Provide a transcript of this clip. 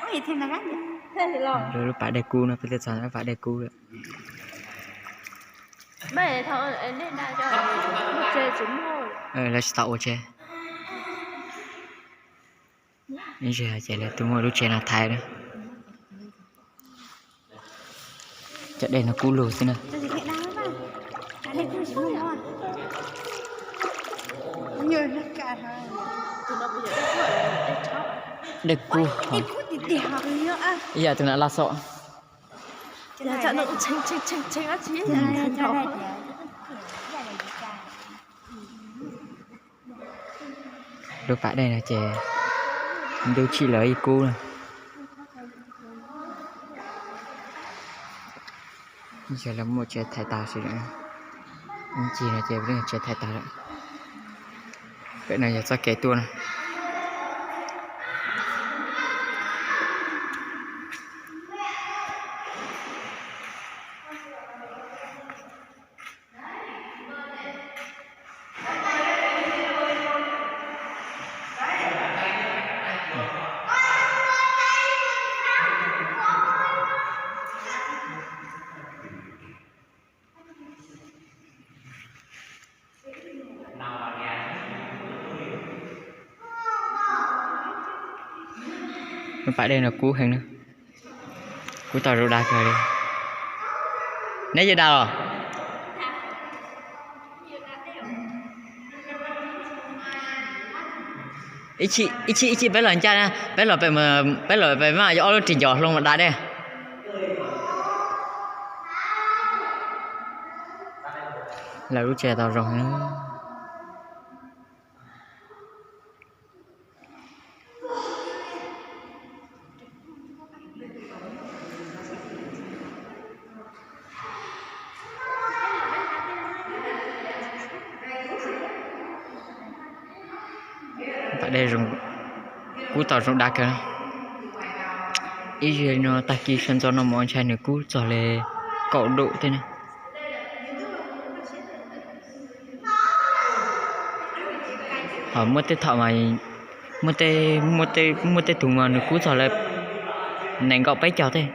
Lub pas dej kub no, peb twb txog lub pas dej kub lawm. Lawv tsis tau ua tsev. Ces lawv twb muab lub tsev no thaiv na. Cov dej no kub lug xwb na. Dej kub, ib yam tus nam laj xom. Lub pas dej no ces ntub tshij lawv ib kub na. Ces lawv muab tsev thaiv tas sim, ib ncig no ces tsev thaiv tas lawm. Pem no yog txoj kev tuaj na. Lub pas dej no kub heev na. Kub tau zoo dag kawg li. Neb yeej dag los? Ib chim ib chim peb los ncaj na, peb los pem, peb los pem mas yog ob lub ris ncos hlo mas da dej. Lawv lub tsev tau zoo. Pas dej kub tau zoo dag kawg. Ib zaug li no tag kis sawv ntxov no mas ntshai nws kub txog li kaum dum tej na. Ho muaj tej thaum mas, muaj tej, muaj tej tus mas nws kub txog li nees nkaum peb caug tej.